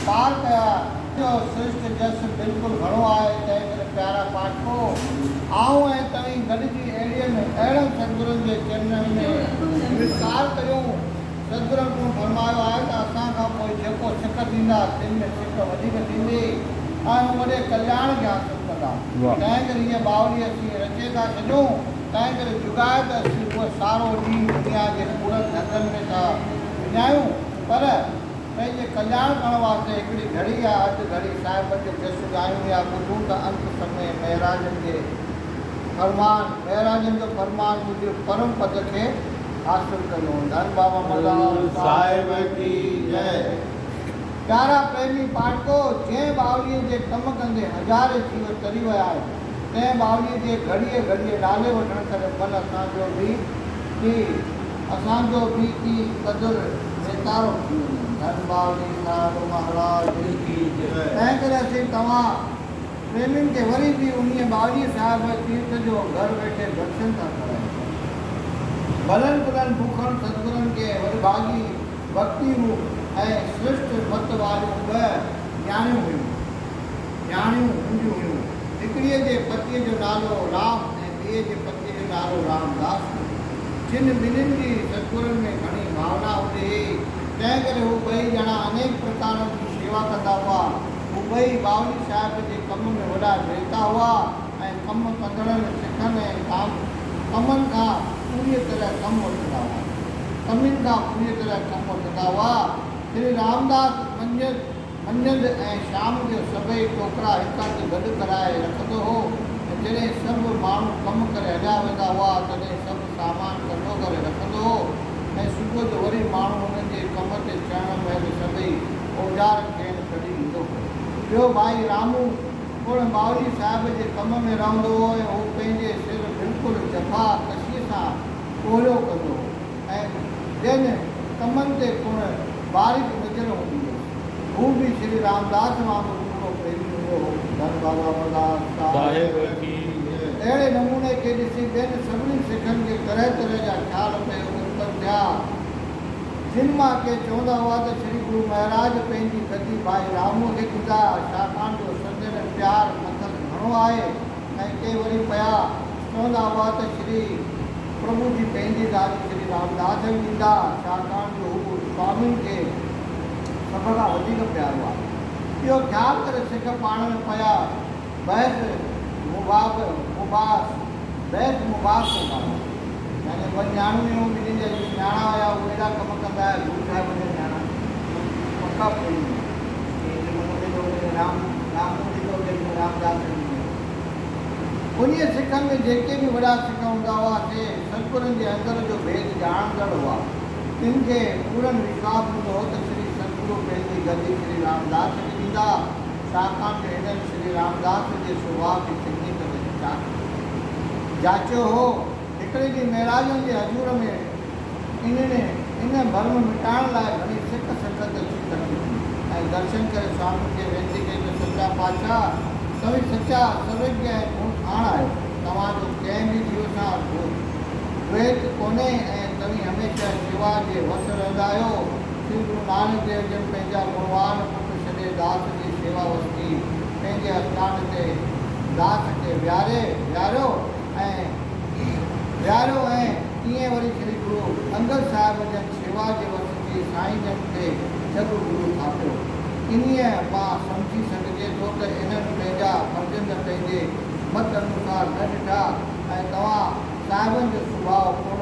پار ڪيا. جو سرشٽ جس بلڪل گهڻو آهي، تنهنڪري پيارا پاٺڪو! آئون ۽ توهين گڏجي اهڙين اهڙن ستگرن جي چرنن ۾ نمسڪار ڪريون. ستگرن پڻ فرمايو آهي ته اسان کان پوء جيڪو سک ٿيندا، تن ۾ سک وڌيڪ ٿيندي ۽ هو وڏي ڪلياڻ کي حاصل ڪندا. تنهنڪري هيء ٻاولي اسين رچي ٿا ڇڏيون، تنهنڪري جڳائي ته اسين اهو سارو ڏينهن دنيا جي ڪوڙن ڌنڌن ۾ ٿا وڃايون، پر پنهنجي ڪلياڻ ڪرڻ واسطي هڪڙي گهڙي يا اڌ گهڙي صاحبن جو جس ڳايون يا ٻڌون ته انت سمي مهراجن جي فرمان مهراجن جو فرمان موجب پرم پد کي حاصل ڪريون. ڌن بابا مزار صاحب ڪي جئه. پيارا پريمي پاٺڪو! جنهن ٻاوليء جي ڪم ڪندي هزارين جيو تري ويا آهن، تنهن ٻاوليء جي گهڙيء گهڙيء نالي وٺڻ ڪري من اسان جو به ڪي اسان جو به ڪي قدر ويتارو ٿي وڃي. ڌن ٻاولي صاحب مهاراج ڪي جئه. تنهن ڪري اسين توهان پريمين کي وري به انهيء ٻاولي صاحب تيرٿ جو گهر ويٺي درشن ٿا ڪرايون. ڀلن ڪلن بکڻ ستگرن کي وڏڀاڳي ڀڳتي روپ ۽ سرشٽ مت واريون ٻه نياڻيون هيون. نياڻيون هونديون هيون. هڪڙيء جي پتيء جو نالو رام ۽ ٻيء جي پتيء جو نالو رامداس هو. جن ٻنهين جي ستگرن ۾ گهڻي ڀاونا هوندي هئي، تنهن ڪري هو ٻئي ڄڻا انيڪ پرڪارن جي شيوا ڪندا هئا. هو ٻئي ٻاولي صاحب جي ڪم ۾ وڏا نيتا هئا ۽ ڪم ڪندڙن سکن ۽ ڪمن کان پوريء طرح ڪم وٺندا هئا. ڪمين کان پوريء طرح ڪم وٺندا هئا. شري رامداس منجهند ۽ شام جو سڀئي ٽوڪرا هڪ هنڌ گڏ ڪرائي رکندو هو ۽ جڏهن سڀ ماڻهو ڪم ڪري هليا ويندا هئا تڏهن سڀ سامان ڪٺو ڪري رکندو هو ۽ صبح جو وري ماڻهو انهن جي ڪم تي چڙهڻ مهل سڀئي اوزار کين ڪڍي ڏيندو هو. ٻيو ڀائي رامو پڻ ٻاولي صاحب جي ڪم ۾ رهندو هو ۽ هو پنهنجي سر بلڪل جفا ڪشيء سان پورهيو ڪندو هو ۽ ٻين ڪمن تي پڻ باريڪ نظر هوندي هيس. هو به شري رامداس وانگر پورو پريمي هوندو هو. ڌن بابا امرداس صاحب ڪي جئه. اهڙي نموني کي ڏسي ٻين سڀني سکن کي طرح طرح جا خيال پئي اتپن ٿيا، جن مان ڪي چوندا هئا ته شري گرو مهراج پنهنجي گدي ڀائي راموء کي ڏيندا، ڇاڪاڻ جو سندن پيار مٿس گهڻو آهي ۽ ڪي وري پيا چوندا هئا ته شري پرڀو جي پنهنجي گادي شري رامداس کي ڏيندا، ڇاڪاڻ جو هو سوامين کي سڀ کان وڌيڪ پيارو آهي. اهو خيال ڪري سک پاڻ ۾ پيا بحث مباحث بحث مباحثو ڪندا هئا. يعني ٻه نياڻيون هيون، ٻنهين جا جيڪي نياڻا هيا، اهي اهڙا ڪم ڪندا هيا، گرو صاحب جا نياڻا پڪا پريمي هيا. ڪنهن مون ڏٺو، ڪنهن رام رامون ڏٺو، ڪنهن رامداس ڏٺو. انهيء سکن ۾ جيڪي به وڏا سک هوندا هئا، سي ستگرن جي اندر جو ڀيد ڄاڻندڙ هئا. تن کي پورن وشواس هوندو هو ته شري ستگرو پنهنجي گدي شري رامداس کي ڏيندا، ڇاڪاڻ جو هنن شري رامداس جي سڀاء کي چڱيء طرح جاچيو هو. هڪڙي ڏينهن مهراجن جي حضور ۾ انهن ان ڀرم مٽائڻ لاء گهڻي سڪ سڪت اچي ڪٺي ٿي ۽ درشن ڪري سوامين کي وينتي ڪئي ته سچا پاتشاهه! توهين سچا، سروگيه ۽ گڻ کاڻ آهيو. توهان جو ڪنهن به جيو سان دويت ڪونهي ۽ توهين هميشه شيوا جي وس رهندا آهيو. شري گرو نانڪ ديو جن پنهنجا گڻوان پٽ ڇڏي داس جي شيوا وس ٿي پنهنجي اسٿان تي داس کي ويهاري ويهاريو ۽ ويهاريو ۽ ائين وري شري گرو انگد صاحب جن شيوا جي وس ٿي سائين جن کي جڳ گرو ٿاپيو. انهيء مان سمجهي سگهجي ٿو ته انهن پنهنجا فرزند پنهنجي مت انوسار نه ڏٺا ۽ توهان صاحبن جو سڀاء پڻ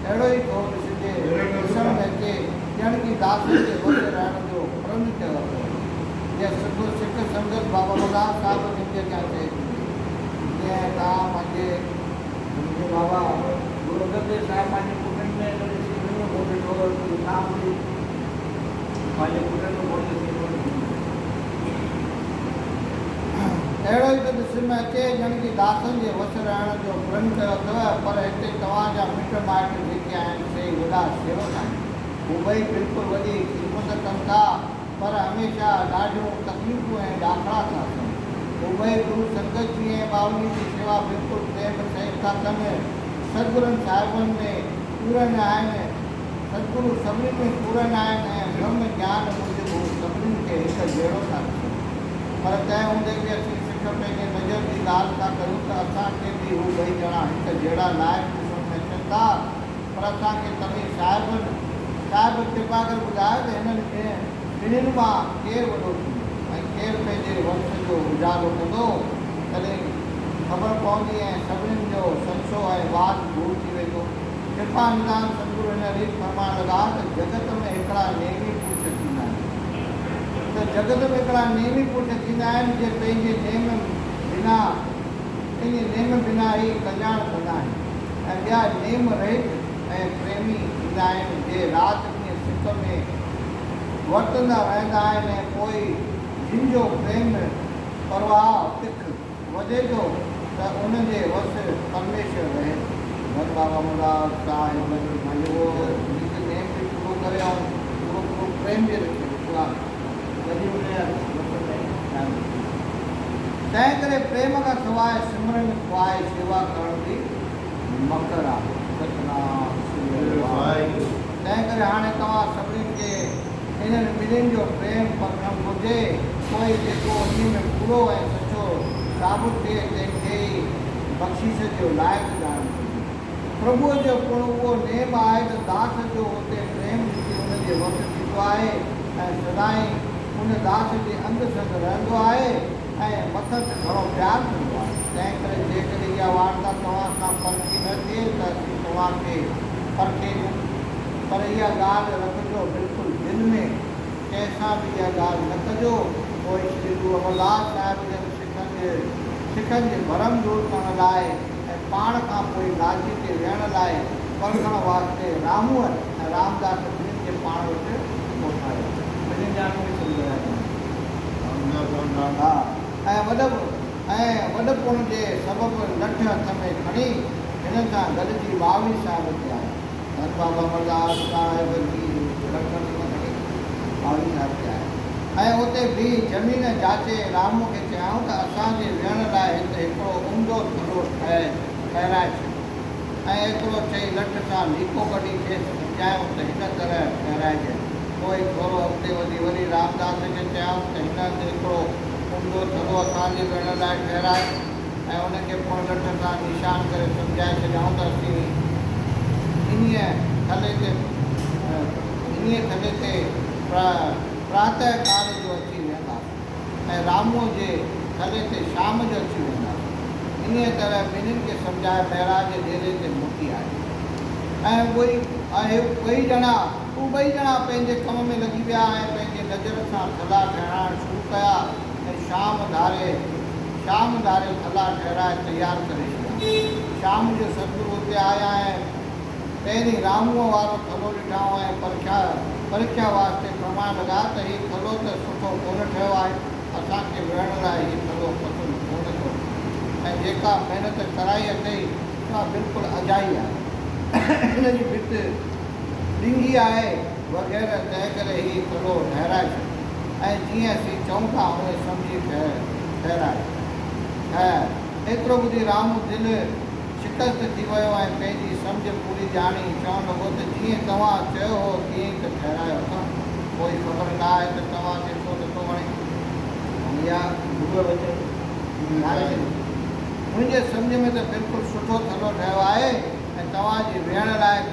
اهڙو ئي ٿو ڏسجي ڏسڻ ۾ اچي ڄڻ ڪي داسن جي وس رهڻ جو پرن ڪيو اٿو. جيئن سک سک سنگت بابا مزار صاحب جن جي اڳيان چئي ٿي جيئن توهان پنهنجي منهنجي بابا گرو انگد ديو صاحب پنهنجي پٽن ۾ ڪڏهن سينو ۾ ڪونه ڏٺو هو ته توهان به پنهنجي پٽن ۾ ڪونه سينو ڏٺو. اهڙو ئي ٿو ڏسڻ ۾ اچي ڄڻ ڪي داسن جي وس رهڻ جو پرن ڪيو اٿو، پر هتي توهان جا مٽ مائٽ جيڪي آهن سي وڏا سيوڪ آهن. هو ٻئي بلڪل وڏي خدمت ڪن ٿا، پر هميشه ڏاڍيون تڪليفون ۽ ڏاکڙا ٿا سهن. هو ٻئي گرو سنگت جي ۽ ٻاولي جي شيوا بلڪل پريم سهت ٿا ڪن. ستگرن صاحبن ۾ پورن آهن. ستگرو سڀني ۾ پورن آهن ۽ برهم گيان موجب هو سڀني کي هڪ. هڪ جهڙو ٿا ڏسن. پر تنهن هوندي به اسين سک پنهنجي نظر جي ڳالهه ٿا ڪريون ته اسان کي به هو ٻئي ڄڻا هڪ جهڙا لائق ڏسڻ ۾ اچن ٿا. پر اسان کي توهين صاحبن صاحب ڪرپا ڪري ٻڌايو ته هنن ٻنهين مان ڪير وڏو ٿيندو ۽ ڪير پنهنجي ونس جو اجالو ڪندو؟ تڏهن خبر پوندي ۽ سڀنين جو سنسو ۽ وات دور ٿي ويندو. ڪرپا نڌان ستگرو هن ريت فرمائڻ لڳا ته جڳت ۾ هڪڙا نيمي پرش ٿيندا آهن ته جڳت ۾ هڪڙا نيمي پرش ٿيندا آهن جي پنهنجي نيم بنا پنهنجي نيم بنا ئي ڪلياڻ ڪندا آهن ۽ ٻيا نيم رهت ۽ پريمي ٿيندا آهن جي رات ڏينهن سڪ ۾ ورتندا رهندا آهن ۽ پوء جن جو پريم پرواهه تک وڌي ٿو ته ان جي وس پرميشور رهي ٿو. ڌن بابا مراد صاحب جو اهو نت نيم به پورو ڪري ۽ پورو پورو پريم به رکي وشواس تڏهن ان جا وس ۾ قائم ٿيندو. تنهن ڪري پريم کان سواء سمرن خواهه شيوا ڪرڻ به مڪر آهي. ستنام سري واهگرو. تنهن ڪري هاڻي توهان سڀني کي انهن ٻنهين جو پريم پرکڻ گهرجي، پوء جيڪو انهي ۾ پورو ۽ سچو ثابت ٿئي، تنهن کي ئي بخشيش جو لائق ڄاڻڻ گهرجي. پرڀوء جو پڻ اهو نيم آهي ته داس جو اتي پريم ڏسي ان جي وس ٿيندو آهي ۽ سدائين ان داس جي انگ سنگ رهندو آهي ۽ مٿس گهڻو پيار ڪندو آهي. تنهن ڪري جيڪڏهن اها وارتا توهان کان پرکي نه ٿئي ته اسين توهان کي پرکي ڏيون. پر اها ڳالهه رکجو بلڪل دل ۾، ڪنهن سان به اها ڳالهه نه ڪجو. پوء شري گرو امرداس صاحب جن سکن جي سکن جي ڀرم دور ڪرڻ لاء ۽ پاڻ کان پوء گادي تي ويهڻ لاء پرکڻ واسطي راموء ۽ رامداس ٻنهين کي پاڻ وٽ ڪوٺايو. ٻنهين ڄاڻن کي سمجهايا ها ۽ وڏ ۽ وڏپڻ جي سبب لٺ هٿ ۾ کڻي هنن سان گڏجي ٻاوهي صاحب تي آيا. ڌن بابا امرداس صاحب جي لٺ هٿ ۾ کڻي ٻاوهي صاحب تي آيا ۽ اتي بيهي زمين جاچي راموء کي چيائون ته اسان جي ويهڻ لاء هت هڪڙو عمدو ٿلهو ٺهرائي ڇڏ ۽ ايترو چئي لٺ سان ليڪو ڪڍي کيس سمجهايائون ته هن طرح ٺهرائجانء. پوء ٿورو اڳتي وڌي وري رامداس کي چيائون ته هن هنڌ هڪڙو عمدو ٿلهو اسان جي ويهڻ لاء ٺهراء ۽ ان کي پڻ لٺ سان نشان ڪري سمجهائي ڇڏيائون ته اسين انهيء ٿلهي تي انهيء ٿلهي تي پراتهه ڪال جو اچي ويهنداسون ۽ راموء جي ٿلهي تي شام جو اچي ويهنداسون. انهيء طرح ٻنهين کي سمجهائي مهراج جي ڊيري تي موٽي آيا ۽ اهي ٻئي ڄڻا هو ٻئي ڄڻا پنهنجي ڪم ۾ لڳي ويا ۽ پنهنجي نظر سان ٿلها ٺهرائڻ شروع ڪيا ۽ شام ڌاري شام ڌاري ٿلها ٺهرائي تيار ڪري ڇڏيائون. شام جو ستگرو اتي آيا ۽ پهرين راموء وارو ٿلهو ڏٺائون ۽ پرکيا پرکيا واسطي فرمائڻ لڳا ته هي ٿلهو ته سٺو ڪونه ٺهيو آهي، اسان کي ويهڻ لاء هي ٿلهو پسند ڪونه ٿو اچي ۽ جيڪا محنت ڪرائي اٿئي سا بلڪل اجائي آهي. هن جي ڀت ڏنگي آهي وغيره تنهنڪري هي ٿلهو ٺهرائي ڇڏ ۽ جيئن اسين چئون ٿا اونئين سمجهي ٺهرائي. خير، ايترو ٻڌي رامو دل شڪست ٿي ويو ۽ پنهنجي سمجهه پوري ڄاڻي چوڻ لڳو ته جيئن توهان چيو هو تيئن ئي ته ٺهرايو اٿم، ڪوئي خبر نه آهي ته توهان کي ڇو نٿو وڻي. اها گروء وچن ڌاري ڇڏيو. منهنجي سمجهه ۾ ته بلڪل سٺو ٿلهو ٺهيو آهي ۽ توهان جي ويهڻ لائق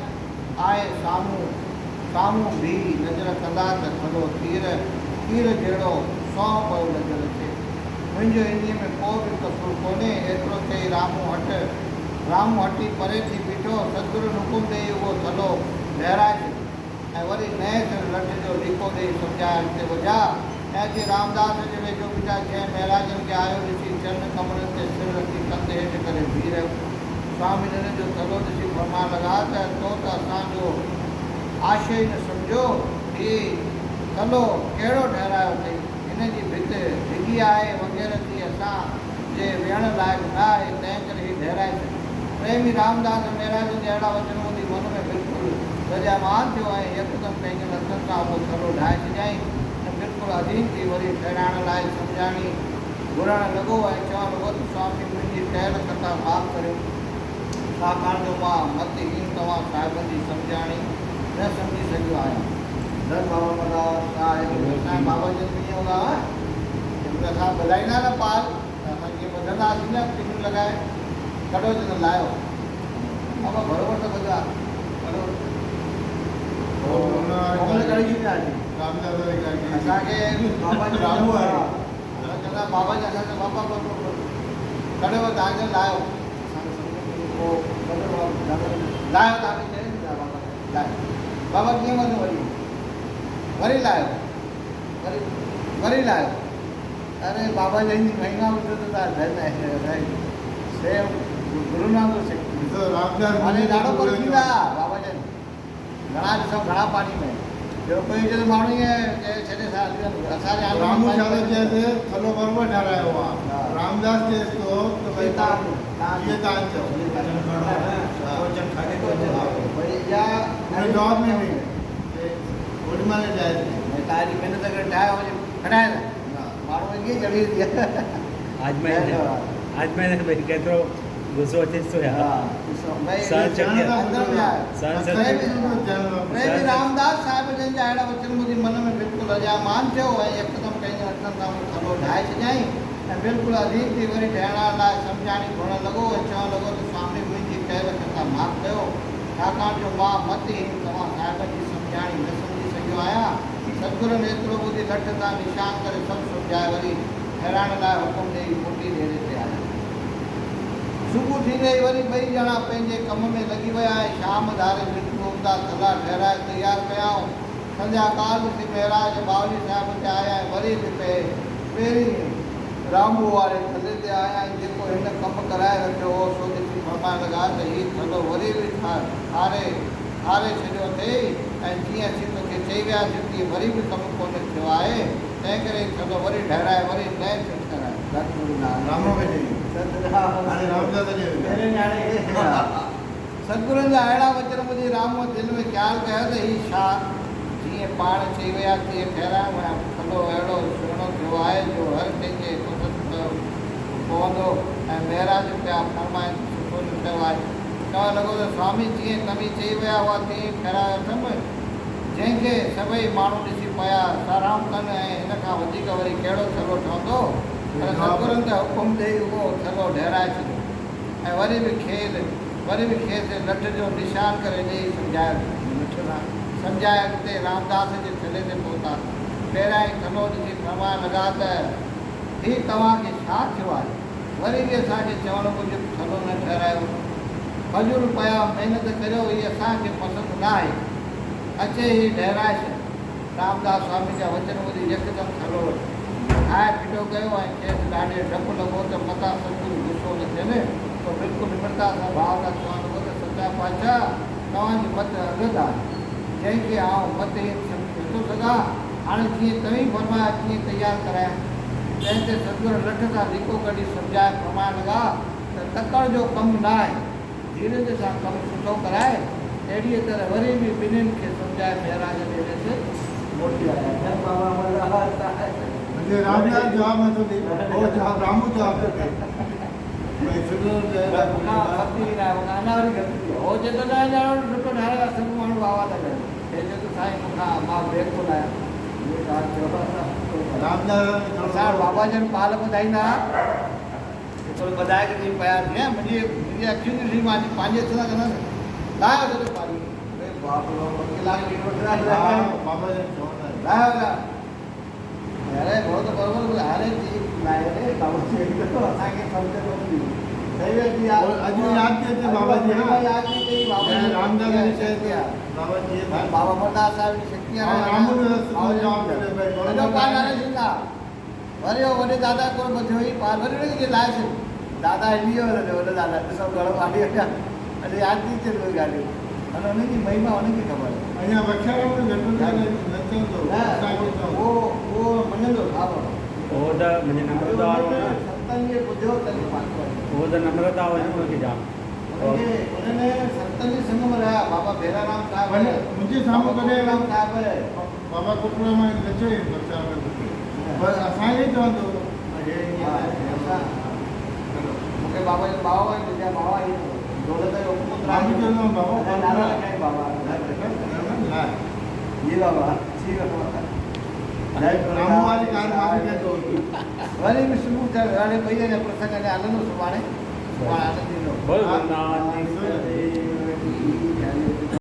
آهي سامهون سامهون بيهي نظر ڪندا ته ٿلهو تير تير جهڙو سنئون پيو نظر اچي. منهنجو انهيء ۾ ڪو به قصور ڪونهي. ايترو چئي رامون هٽ رامون هٽي پري ٿي بيٺو. ستگرن حڪم ڏيئي اهو ٿلهو لهرائي ڇڏيو ۽ وري نئين سر لٺ جو ليڪو ڏيئي سمجهائي اڳتي وڌيا ۽ اچي رامداس جي ويجهو بيٺا جنهن مهراجن کي آيو ڏسي چرن ڪمرن تي سر رکي ڪنڌ هيٺ ڪري بيهي رهيو. سوامي هن جو ٿلهو ڏسي فرمائڻ لڳا ته تو ته اسان جو آشي ئي نه سمجهيو، هي ٿلهو ڪهڙو ٺهرايو اٿئي، هن جي ڀت ڊگهي آهي وغيره ٿي اسان جي ويهڻ لائق نه آهي، تنهنڪري هي ڊهرائي ڇڏ. پريمي رامداس مهراجن جا اهڙا وچن ٻڌي من ۾ بلڪل رجامان ٿيو ۽ يڪدم پنهنجن هٿن سان اهو ٿلهو ڊاهي ڇڏيائين ۽ بلڪل اڌين ٿي وري ٺهرائڻ لاء سمجهاڻي گهرڻ لڳو ۽ چوڻ لڳو ته سوامي منهنجي ڪيل خطا معاف ڪريو، ڇاڪاڻ جو مان مت هين توهان صاحبن جي سمجهاڻي نه سمجهي سگهيو آهيان. ڌن بابا مدار صاحب اسان جا بابا جن به ائين هوندا هئا جنهن مهل اسان ٻڌائيندا هئا نه پال ته اسان جيئن ٻڌندا هئاسين نه پنون لڳائي ڪڍو چوندا لاهيو بابا بروبر ته ٻڌو آهي ڪڍو موڪلي ڪڍي ڇڏيندا هئاسين اسان کي بابا جن اسان چوندا بابا جن اسان کي بابا ڪڍو توهان کي لاهيو اسان کي سمجهه ۾ پوء ڪڍو لاهيو توهان کي چئي ڏيندا بابا لاهيو بابا ڪيئن وڌو وري وري لاهيو وري وري لاهيو اري بابا جن جي مهما ٻڌو ته تان ڌن آهي سيم گرو نانڪ شڪتي هاڻي ڏاڍو پر ٿيندا بابا جن گهڻا ڏسو گهڻا پاڻي ۾ ٻيو ڪوئي هجي ته ماڻهو ائين چئي ڇڏي سا هلي وڃ اسان جي رامو ڇا ٿو چئيس ٿلهو بروبر ٺهرايو آ رامداس چئيس ٿو ته ڀئي جيئن تان چئو هن جواب ۾ ڏني اوڏي مهل ٺاهي ڏني تاري محنت ڪري ٺاهيو وڃي کٽائي ماڻهو ائين چڙهي آزمائي ڀئي ڪيترو غصو اچيس ٿو يار. سهن شڪتي سهن شڪتي پريمي رامداس صاحب جن جا اهڙا وچن ٻڌي من ۾ بلڪل رضامان ٿيو ۽ يڪدم پنهنجي هٿن سان اهو ٿلهو ڍائي ڇڏيائين ۽ بلڪل اڌير ٿي وري ڍهڻ لاء سمجهاڻي گهرڻ لڳو ۽ چوڻ لڳو ته سوامي منهنجي ڪيل خطا معاف ڪيو ڇاڪاڻ جو مان مت هين توهان صاحبن جي سمجهاڻي نه سمجهي سگهيو آهيان. ستگرن ايترو ٻڌي لٺ تان نشان ڪري سڀ سمجهائي وري ٺهرائڻ لاء حڪم ڏيئي موٽي ڊيري تي آيا. صبح ٿيندي ئي وري ٻئي ڄڻا پنهنجي ڪم ۾ لڳي ويا ۽ شام ڌاري بلڪل عمدا ٿلها ٺهرائي تيار ڪيائون. سنڌيا ڪال ڏسي مهراج ٻاولي صاحب تي آيا ۽ وري به پهرين رانبو واري ٿلهي تي آيا ۽ جيڪو هن ڪم ڪرائي رکيو هو سو ڏسي فرمائڻ لڳا ته هي ٿلهو وري به ٺاري ٺاري ڇڏيو اٿئي ۽ جيئن اسين توکي چئي وياسين تيئن وري به ڪم ڪونه ٿيو آهي. تنهنڪري هي ٿلهو وري ڍهرائي وري نئين سر ٺهرائي. ستگرن جا اهڙا وچن ٻڌي راموء دل ۾ خيال ڪيو ته هي ڇا جيئن پاڻ چئي ويا تيئن ٺهرايم ۽ ٿلهو اهڙو سهڻو ٿيو آهي جو هر ڪنهن کي پسند پوندو ۽ مهراج پيا فرمائين ته سٺو نه ٺهيو آهي. چوڻ لڳو ته سوامي جيئن توهين چئي ويا هئا تيئن ئي ٺهرايو اٿم. جنهن کي سڀئي ماڻهو ڏسي پيا ساراهون ڪن ۽ هن کان وڌيڪ وري ڪهڙو ٿلهو ٺهندو؟ پر ستگرن ته حڪم ڏيئي اهو ٿلهو ڍهرائي ڇڏيو ۽ وري به کيل وري به کيس لٺ جو نشان ڪري ڏيئي سمجهايو لٺ سان سمجهائي اڳتي رامداس جي ٿلهي تي پهتا. پهريائين ٿلهو ڏسي فرمائڻ لڳا ته هي توهان کي ڇا ٿيو آهي؟ وري به اسان کي چوڻ موجب ٿلهو نه ٺهرايو. فضول پيا محنت ڪريو، هي اسان کي پسند نه آهي. اچي هي ڍهرائي ڇڏ. رامداس سوامي جا وچن ٻڌي يڪدم ٿلهو ٺاهي ڦٽو ڪيو ۽ کيس ڏاڍي ڊپ لڳو ته متان ستگرو غصو نه ٿين. پوء بلڪل نمرتا سان ڀاء سان چوڻ لڳو ته سچا پاتشاهه! توهان جي مت اگهت آهي، جنهن کي آئون متهين سمجهي نٿو سگهان. هاڻي جيئن توهين فرمايو تيئن تيار ڪرايم. تنهن تي ستگرو لٺ سان ليڪو ڪڍي سمجهائي فرمائڻ لڳا ته تڪڙ جو ڪم نه آهي. ڌيرج سان ڪم سٺو ڪرائي. اهڙيء طرح وري به ٻنهين کي سمجهائي مهراج ڏيري تي موٽي آيا. جئه بابا مزار صاحب. منهنجي رامداس جواب نٿو ڏئي، هو جواب رامو جواب ٿو ڏئي. ڀئي سٺو ٺهيل آهي مون کان خطي نه آهي، مون کان اڃا وري گهٽ ٿي ويو. هو چئي ٿو نه اڃا وري سٺو ٺاهرايو آهي، سڀ ماڻهو واهه واهه ٿا ڪرن. هي چئي ٿو سائين مون کان مان بيعقل آهيان. اسان وٽ بابا جن پال ٻڌائيندا ها. ٿورو ٻڌائي ڪه تون پيا ٿي منهنجي منهنجي اکيون ڏسي مان اڄ پنهنجي هٿ سان ڪندس لاهيو سڄو پاڻي اري باپ ري باپ ڪلاڪ ڏيڍ وٺندا بابا جن چوندا لاهيو لاهيو اري هو ته برابر ٻڌايو اري جي لاهيو ري بابا چئي ٿو اسان کي سمجهه ڪونه ٿي صحيح آهي جي اڄ ياد ٿي اچي بابا جي ها ياد ٿي اچي بابا جي رامداس جي چئي ٿو بابا جي بابا امرداس صاحب جي شڪتي آهي رامو جواب ٿو ڏي ڀئي سڄو پاڻ لاهي ڇڏيندا وري اهو وڏي دادا ڪو ٻڌيو ئي پار وري ان کي لاهي ڇڏ. دادا هلي ويو هليو وڏو دادا ڏسو گهڻو ماري ويا. اڄ ياد ٿي اچي اهي ڳالهيون. پر انهن جي مهما انهن کي خبر. اڃا وکيارو به گهٽ نه چوندو نه اسان کي چوندو. اهو اهو مڃندو ها بابا. اهو ته منهنجي نمرتا وارو نه. ستن جي ٻڌيو تڏهن پاتو آهي. اهو ته نمرتا هئي نه ان کي جام. انهن کي انهن ستن جي سنگ ۾ رهيا بابا ڀيرارام صاحب. منهنجي سامهون ڪڏهن رام صاحب. بابا ڪٽوري مان نه چئي بخشار نه گهرجي پر اسان کي چوندو هي ائين آهي مون کي بابا جو ٻاو ۽ تنهنجا ٻاوا ئي دولت جو حڪم مان به چوندو هئم بابا نالا لکائي بابا جي بابا. ٿي ويو. رامو واري ڪار مان به ڪندو هوس. وري به صبح ٿيل هاڻي ٻئي اڃا پرسنگ اڃا هلندو سڀاڻي، سڀاڻي آنند ايندو. بولو گرو نانڪ.